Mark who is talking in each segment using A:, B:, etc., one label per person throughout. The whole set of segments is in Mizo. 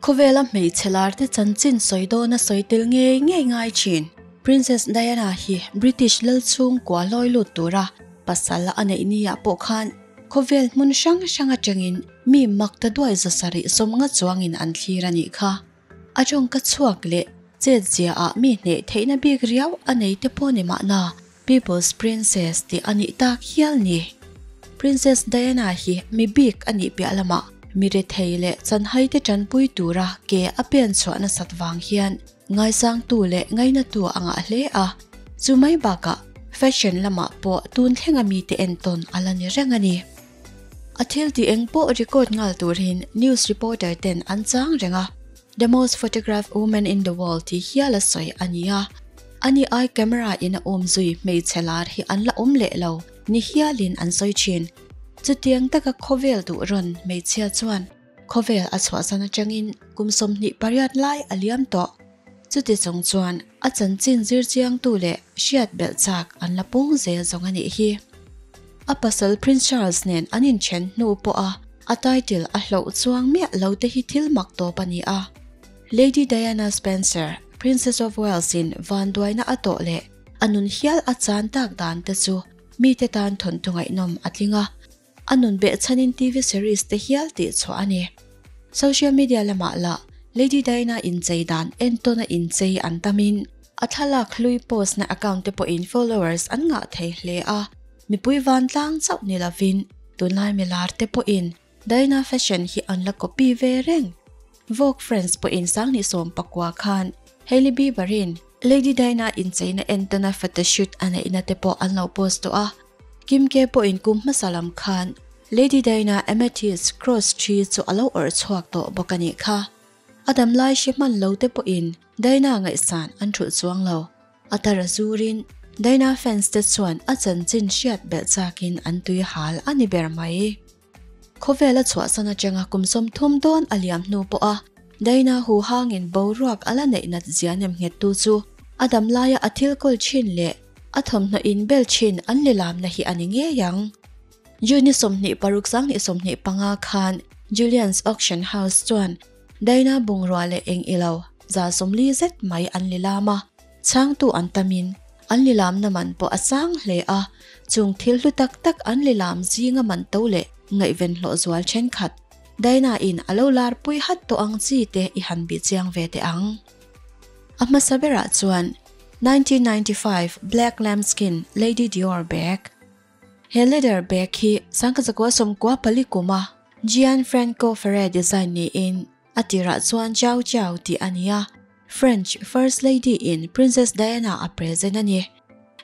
A: Khawvela hmeichhe lar te chanchin sawi dawna sawi tel ngei ngei ngai thin. Princess Diana hi British lal chhungkua lawi lut tura pasal a neih nia pawh khan khawvel hmun hrang hrang atangin mi mak ta duai zasarih sawmnga chuangin an thlir a nih kha. A tawngka chhuak leh chet zia ah mi hneh theihna bik riau a nei te pawh ni mahna People's Princess tih a nih tak hial ni. Princess Diana hi mi bik a nih piah lamah mi rethei leh chanhai te tanpui tura ke a pen chhuah nasat vang hian ngaisangtu leh ngainatu a ngah hle a. Chu mai bakah fashion lamah pawh tun thlenga mi te entawn a la ni reng a ni. A thil tih eng pawh record nghal turin news reporter ten an chang reng a. The most photographed woman in the world tih hial a sawi a ni a. Ani ai camera in a awm zui hmeichhe lar hi an la awm leh lo ni hialin an sawi thin. Chutiang taka khawvel duh rawn hmeichhia chuan khawvel a chhuahsan atangin kum 28 lai a liam tawh. Chuti chung chuan a chanchin zir chiangtu leh hriat belh chak an la pung zel zawng a nih hi. A pasal Prince Charles nen an inthen hnu pawh a a title a hloh chuang miah lo te hi thil mak tawp a ni a. Lady Diana Spencer, Princess of Wales in vanduaina a tawh leh a nun hial a chan tak dan te chu mi te tan thawntu ngaihnawm a tling a. A nun behchhanin TV series te hial tih chhuah a ni. Social media lamah lah Lady Diana inchei dan entawna inchei an tamin a thlalak hlui post na account te pawhin followers an ngah thei hle a. Mipui vantlang chauh ni lovin tunlai milar te pawhin Diana fashion hi an la copy ve reng. Vogue France pawhin 2019 khan Hailey Bieber in Lady Diana incheina entawna photoshoot a neihna te pawh an lo post tawh a. Kim K pawhin kum hmasa lam khan Lady Diana amethyst cross tree chu a lo awrh chhuak tawh bawk a nih kha. A dam lai hre hman lo te pawhin Diana ngaihsan an thulh chuang lo. A tara zurin Diana fans te chuan a chanchin hriat belh chakin an tui hal a ni ber mai. Khawvel a chhuahsan atanga kum 30 dawn a liam hnu pawh a Diana hu hangin boruak a la neih nat zia nem nghet tu chu a dam laia a thil kawl thin leh a thawmhnaw in bel thin an lilam na hi a ni ngei ang. June 26 2025 khan Julien's Auction House chuan Diana bungrua leh eng ilo za 40 zet mai an lilam a. Changtu an tamin an lilam na man pawh a sang hle a. Chung thil hlu tak tak an lilam zinga man to leh ngaihven hlawh zual thenkhat Diana in a lo lar pui hat tawh ang chi te i han bi chiang ve te ang. A hmasa berah chuan 1995 Black Lambskin Lady Dior bag. He leather bag hi 1994 kuma Gianfranco Ferre design niin a tirah chuan Ciao Ciao tih a ni a. French First Lady in Princess Diana a present a ni.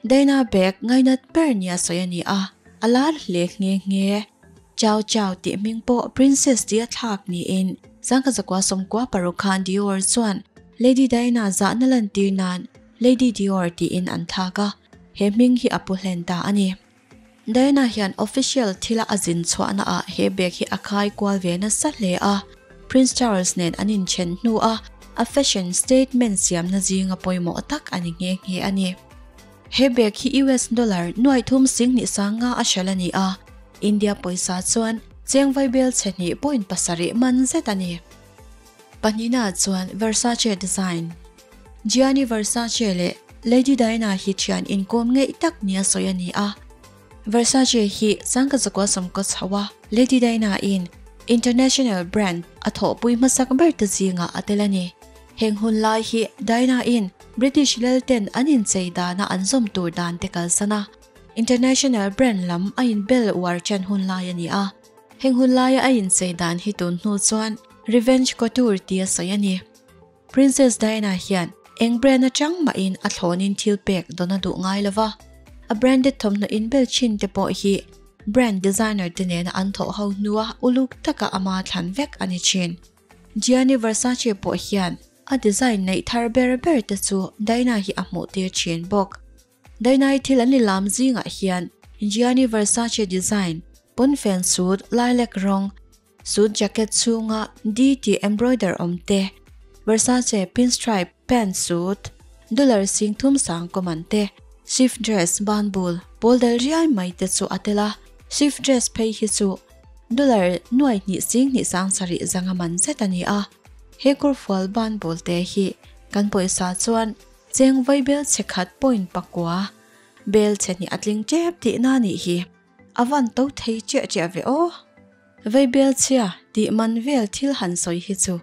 A: Diana bag ngainat ber nia sawi a ni a. A lar hle nghe nghe. Ciao Ciao tih hming pawh Princess tih a thlak niin 1996 khan Dior chuan Lady Diana zahna lantir nan Lady Dior tiin an thlak a. He hming hi a pu hlen ta a ni. Diana hian official thila a zin chhuahna ah he bag hi a khai kual ve nasa hle a. Prince Charles nen an inthen hnu a a fashion statement siamna zinga pawimawh tak a ni nghe nghe a ni. He bag hi US dollar nuai thum 25 a hralh a ni a. India pawisa chuan cheng vaibel chhe hnih point pasarih man zet a ni. Pahnihna chuan Versace design. Gianni Versace leh Lady Diana hi thian inkawm ngei tak nia sawi a ni a. Versace hi 1990 chhoa Lady Diana in international brand a thawhpui hmasak ber te zinga a tel a ni. Heng hun lai hi Diana in British lal ten an inchei dana an zawm tur dan te kalsana. International brand lam a inbel uar chan hun lai a ni a. Heng hun laia a inchei dan hi tun hnu chuan Revenge Couture tia sawi a ni. Princess Diana hian eng brand atang mah in a thlawnin thil pek dawna duh ngai lova. A branded thawmhnaw inbel thin te pawh hi brand designer te nena an thawh ho hnua uluk taka ama thlan vek a ni thin. Gianni Versace pawh hian a design neih thar ber ber te chu Diana hi a hmuh tir thin bawk. Diana hi thil an lilam zingah hian Gianni Versace design pawnfen suit lilac rawng suit jacket chunga D tih embroider awm te Versace pinstripe pant suit dollar sing thum sang kawm an te shift dress banbul pawl dal riai mai te chu a tel a. Shift dress phei hi chu dollar nuai hnih 27,000 zanga man zet a ni a. He kawrfual ban bul te hi kan pawisa chuan cheng vai bel chhe khat point pakua bel chhe hnih a tling tep tihna a nih hi. A van to thei chiah chiah ve aw. Vai bel chhia tih man vel thil han sawi hi chu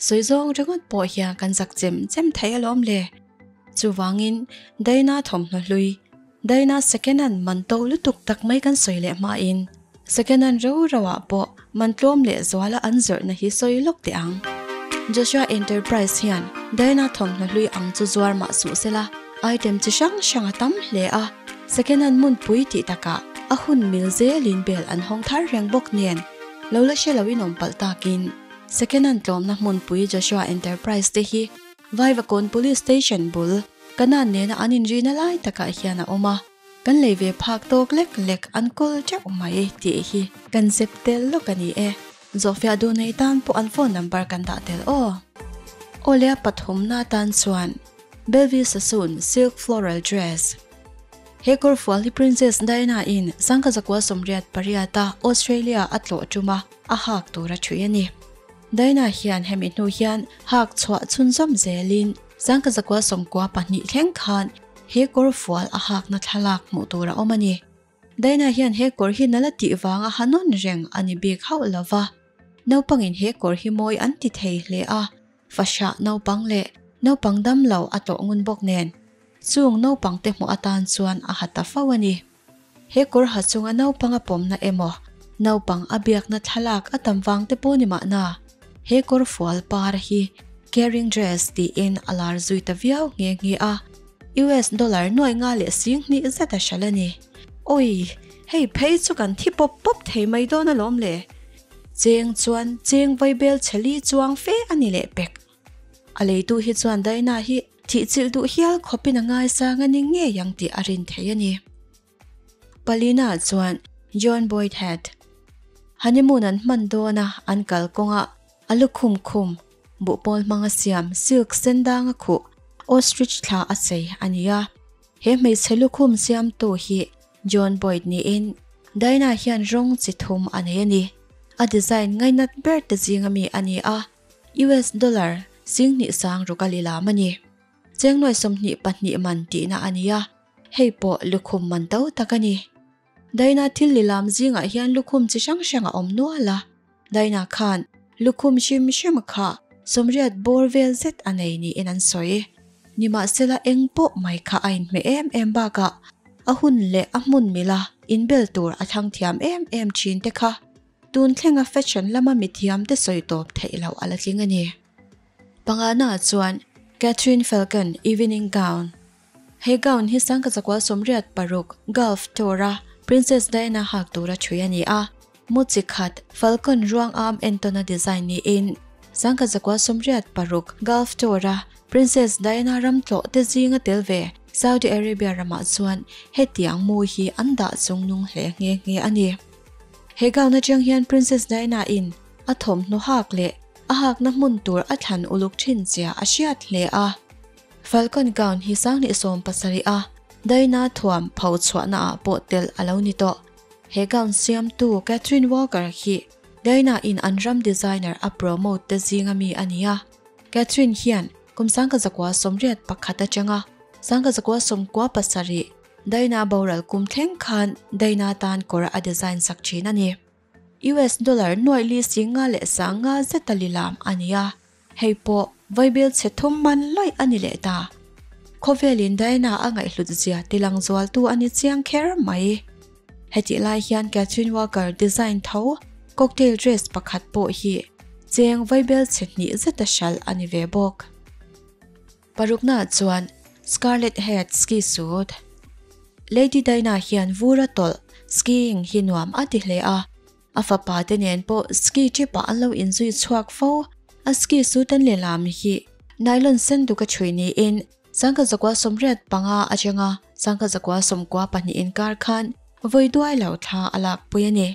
A: sawi zawng ringawt pawh hian kan zak chem chem thei alawm le. Chuvangin Daina thawmhnaw hlui Daina second hand man to lutuk tak mai kan sawi leh hmain second hand ro ro ah pawh man tlawm leh zuala an zawrhna hi sawi lawk teh ang. Joshua Enterprise hian Daina thawmhnaw hlui ang chu zuar mah suh sela item chi hrang hrang a tam hle a, second hand hmunpui tih takah a hun mil zelin bel an hawng thar reng bawk nen lo la hre loin awm palh takin second hand tlawmna hmunpui Joshua Enterprise te hi Vaivakawn Police Station bul Kanan nena an inrina lai takah hian a awm a, kan lei ve phak tawk lek lek an kawl teuh mai tih hi kan zep tel lawk a ni e. Zawhfiah duh nei tan pawh an phone number kan dah tel aw. Awle a pathumna atan chuan Bellevue Sassoon Silk Floral Dress. He kawrfual hi Princess Diana in sangkhat zakua 88 a Australia a tlawh tuma a hak tur a thui a ni. Diana hian hemi hnu hian hak chhuah chhunzawm zelin sangkhat zakua 92 thleng khan he kawr fual a hakna thlalak hmuh tur a awm a ni. Diana hian he kawr hi nala tih vanga ha nawn reng a ni bik hauh lova. Naupangin he kawr hi mawi an ti thei hle a, fahrah naupang leh naupang dam lo a tlawh ngun bawk nen chung naupang te hmuh atan chuan a ha ta fo a ni. He kawr ha chunga naupang a pawmna emaw, naupang a biakna thlalak a tam vang te pawh ni mahna, he kawr fual par hi caring dress tiin a lar zui ta viau nghe nghe a, US dollar nuai nga leh sing hnih zet a hralh a ni. Awi, hei phei chu kan thi pawp pawp thei mai dawn alawm le. Cheng chuan cheng vaibel chheli chuang fe a ni leh pek. A leitu hi chuan Daina hi thihchilh duh hial khawpin a ngaisang a ni ngei ang tih a rin thei a ni. Palina chuan John Boyd Hat Honeymoon an hman dawn a, an kal kawngah a lukhum khum, buhpawl hmanga siam silk sen danga khuh ostrich thla a chei a ni a. He hmeichhe lukhum siamtu hi John Boyd niin Daina hian rawng chi thum a nei a ni. A design ngainat ber te zinga mi a ni a. US dollar singhnih sang ruk a lilam a ni. Chengnuai 22 man tihna a ni a, hei pawh lukhum man to tak a ni. Daina thil lilam zingah hian lukhum chi hrang hrang a awm nual a, Daina khan lukhum hrim hrim kha 80 bawr vel zet a nei niin an sawi. Nimahsela eng pawh mai kha a inhmeh em em bakah a hun leh a hmun mila inbel tur a thlang thiam em em thin te kha Tun thlenga fashion lama mithiamte sawi tawp theih loh a la tling a ni. Pangana chuan Catherine Falcon evening gown. He gown hi sangkhat zakua 86 Gulf tour-a Princess Diana hak tura thui a ni a, mu chi khat Falcon ruang am entawna design niin sangkhat zakua 86 Gulf tour-a Princess Diana ram tlawh te zinga tel ve Saudi Arabia ramah chuan hetiang mu hi an dah chungnung hle nghe nghe a ni. He gown atang hian Princess Diana in a thawmhnaw hak leh a hakna hmun tur a thlan uluk thin zia a hriat hle a. Falcon gown hi sanghnih 70 a Diana thuam pho chhuahna ah pawh telh a lo ni tawh. He gown siamtu Catherine Walker hi Diana in an ram designer a promote te zinga mi a ni a. Catherine hian kum 1981 atanga 1997 Daina boral kum thleng khan Daina tan kawr a design sak thin a ni. US dollar nuaih li singa leh sanga zeta lilam a ni a, hei pawh vaibel chhe thum man lawih a ni leh ta. Khawvelin Daina a ngaihhlut zia tilang zualtu a ni chiang kher mai. Hetih lai hian Catherine Walker design tho cocktail dress pakhat pawh hi cheng vaibel chhe hnih zeta hralh a ni ve bawk. Parukna chuan Scarlet Head ski suit. Lady Diana hian vura tawlh skiing hi nuam a ti hle a, a fapa te nen pawh ski trip ah an lo inzui chhuak fo. A ski suit an lehlam hi nylon sen duk a chhui niin sangkhat zakua 85 atanga sangkhat zakua 92 inkar khan vawi duai lo thla a lakpui a ni.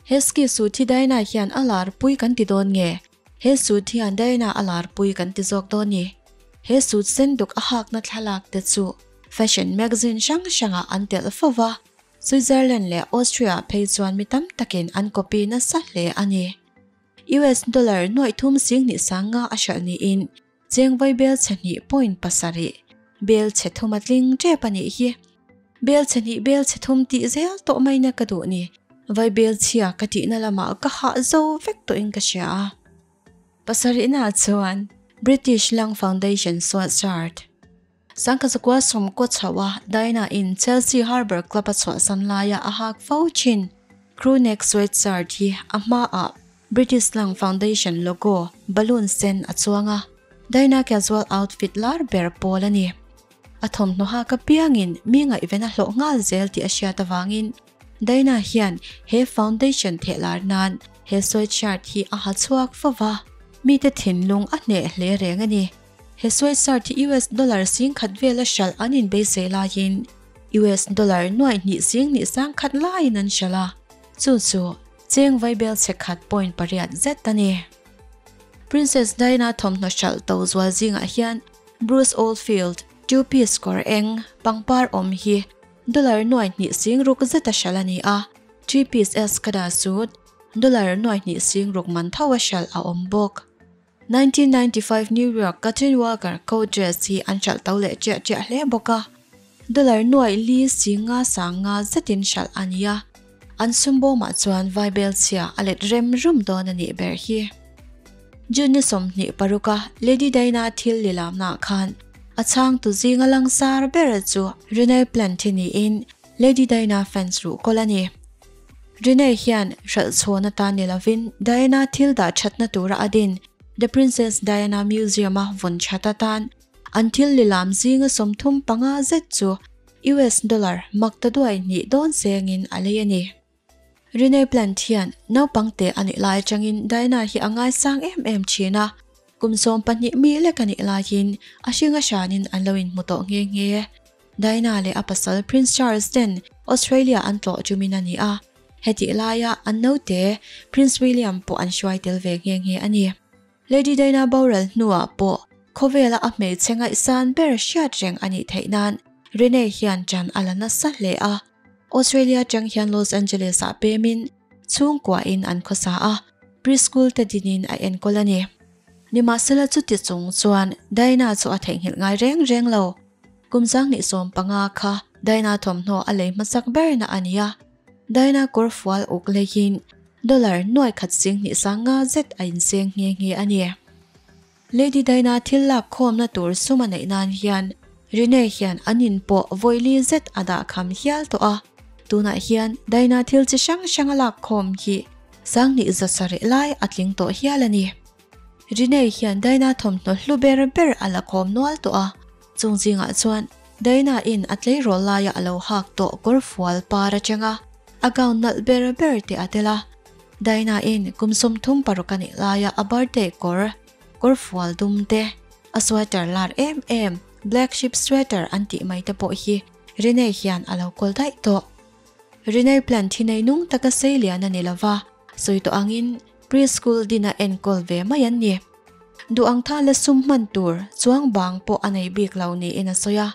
A: He ski suit hi Diana hian a larpui kan ti dawn nge? He suit hian Diana a larpui kan ti zawk dawn ni. He suit sen duk a hakna thlalak te chu fashion magazine hrang hrangah an telh fo va, Switzerland leh Austria ah phei chuan mi tam takin an copy nasa hle a ni. US dollar nuaih thum singhnih sanga a hralh niin cheng vawi bel chhe hnih point pasarih bel chhe thum a tling tep a nih hi. Bel chhe hnih bel chhe thum tih zel tawh mai na ka duh ni. Vai bel chhia ka tihna lamah ka hah zo vek tawhin ka hria a. Pasarihna chuan British Lung Foundation sweatshirt Sangkazakua sawmkaw chhoh a Diana in Chelsea Harbour Club a chhuahsan laia a hak fo thin. Crew neck sweatshirt hi a hmaah British Lung Foundation logo balloon sen a chuang a, Diana casual outfit lar ber pawl a ni. A thawmhnaw hak apiangin mi ngaihven a hlawh nghal zel tih a hriat avangin Diana hian he foundation theh lar nan he sweatshirt hi a ha chhuak fo va, mite thinlung a hneh hle reng a ni. He sweatshirt hi US dollar sing khat vela hralh an inbeisei laiin US dollar nuaih hnih sing hnih sang khat laiin an hralh a, chu chu cheng vaibel chhe khat point pariat zet a ni. Princess Diana thawmhnaw hralh to zual zingah hian Bruce Oldfield two piece kawr eng pangpar awm hi dollar nuaih hnih sing ruk zeta hralh a ni a, three piece Escada suit dollar nuaih hnih sing ruk man tho a hralh a awm bawk. 1995 New York Kathryn Walker coat dress hi an hralh to leh chiah chiah hle bawk a, dollar nuaih li si nga sang nga zetin hralh a ni a, an sum bawmah chuan vai bel chhia a let rem rum dawn a nih ber hi. June ni 26 a Lady Diana thil lilamnaah khan a chhangtu zinga langsar ber chu Renee Plant hi niin Lady Diana fans ruhkawl a ni. Renee hian hralh chhawn atan ni lovin Diana thil dah thatna tura a din The Princess Diana Museum-a vawn that atan an thil lilam zinga 35 zet chu US dollar mak ta duai hnih dawn sengin a lei a ni. Renee Plant hian naupang te a nih lai atangin Diana hi a ngaisang em em thin a, kum 12 mi lek a nih laiin a hringa hranin an lo inhmu tawh nghe nghe. Diana leh a pasal Prince Charles ten Australia an tlawh tumin a ni a, hetih laia an naute Prince William pawh an hruai tel ve nghe nghe a ni. Lady Diana boral hnuah pawh khawvela a hmeichhe ngaihsan ber hriat reng a nih theih nan Renee hian ṭan a la nasa hle a. Australia ṭang hian Los Angeles ah pemin chhungkuain an khawsa a, preschool te dinin a enkawl a ni. Nimahsela chuti chung chuan Diana chu a theihnghilh ngai reng reng lo. Kum 2015 kha Diana thawmhnaw a lei hmasak berna a ni a, Diana kawr fual uk leiin dollar nuai khat sing hnih sang nga zet a inseng nghe nghe a ni. Lady Diana thil lak khawmna tur sum a neih nan hian Renee hian an in pawh vawi li zet a dah kham hial tawh a, tunah hian Diana thil chi hrang hrang a lak khawm hi 2700 lai a tling tawh hial a ni. Renee hian Diana thawmhnaw hlu ber ber a la khawm nual tawh a, chung zingah chuan Diana in a tleirawl laia a lo hak tawh kawr fual par atanga a gown nalh ber ber te a tel a. Diana in kum 36 a nih laia a birthday kawr, kawr fual dum te, a sweater lar em em, black sheep sweater an tih mai te pawh hi Renee hian a lo kawl daih tawh. Renee plant hi nei nung taka sei lian a ni lova, sawi tawh angin Preschool din a enkawl ve mai an ni. Duh ang tha la sum hman tur chuang bang pawh a nei bik lo niin a sawi a.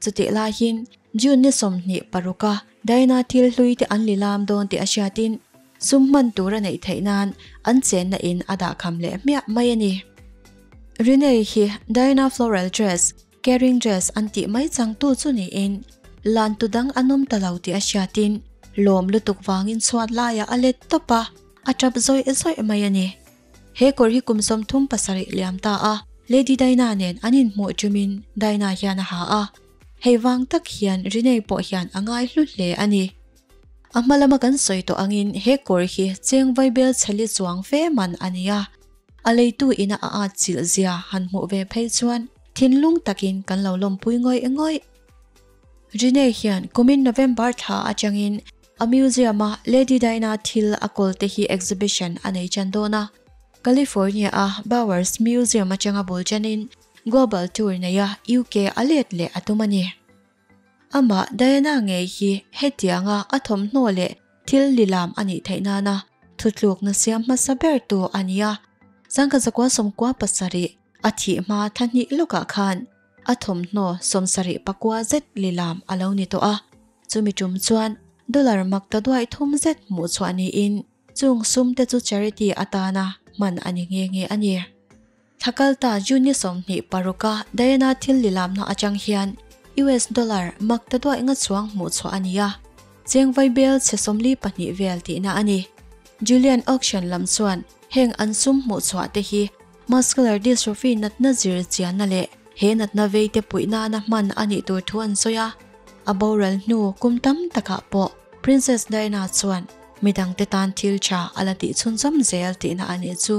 A: Chutih laiin June ni 26 a Diana thil hlui te an lilam dawn tih a hriatin sum hman tur a neih theih nan an chenna in a dahkham leh hmiah mai a ni. Renee hi Diana floral dress, caring dress an tih mai changtu chu niin lan tu dang an awm ta lo tih a hriatin lawm lutuk vangin chhuat laiah a let tawp a, a tap zawih zawih mai a ni. He kawr hi kum 37 liam ta a, Lady Diana nen an inhmuh tumin Diana hian a ha a, hei vang tak hian Renee pawh hian a ngai hlu hle a ni. A hma lama kan sawi tawh angin he kawr hi cheng vaibel chheli chuang fe man a ni a, a leitu ina a at chilh zia han hmuh ve phei chuan thinlung takin kan lo lawmpui ngawih ngawih. Renee hian kumin November thla atangin a museum a Lady Diana thil a kawl te hi exhibition a nei chan dawn a, California a Bowers Museum atanga bul chanin global tour neia UK a let leh a tum a ni. Amah Diana ngei hi hetianga a thawmhnaw leh thil lilam a nih theih nana thutlukna siam hmasa ber tu a ni a, 1997 a thih hma thahnih lawkah khan a thawmhnaw 74 zet lilam a lo ni tawh a, chumi tum chuan dollar mak ta duai thum zet hmuh chhuah niin chung sum te chu charity atana hman a ni nghe nghe a ni. Thla kalta June ni 26 a Diana thil lilamna atang hian US dollar mak ta duaih nga chuang hmuh chhuah a ni a, cheng vai bel chhe 42 vel tihna a ni. Julian Auction lam chuan heng an sum hmuh chhuah te hi muscular dystrophy natna zir chianna leh he natna vei te puih nana hman a nih tur thu an sawi a. A boral hnu kum tam takah pawh Princess Diana chuan midangte tan thil tha a la tih chhunzawm zel tihna a nih chu.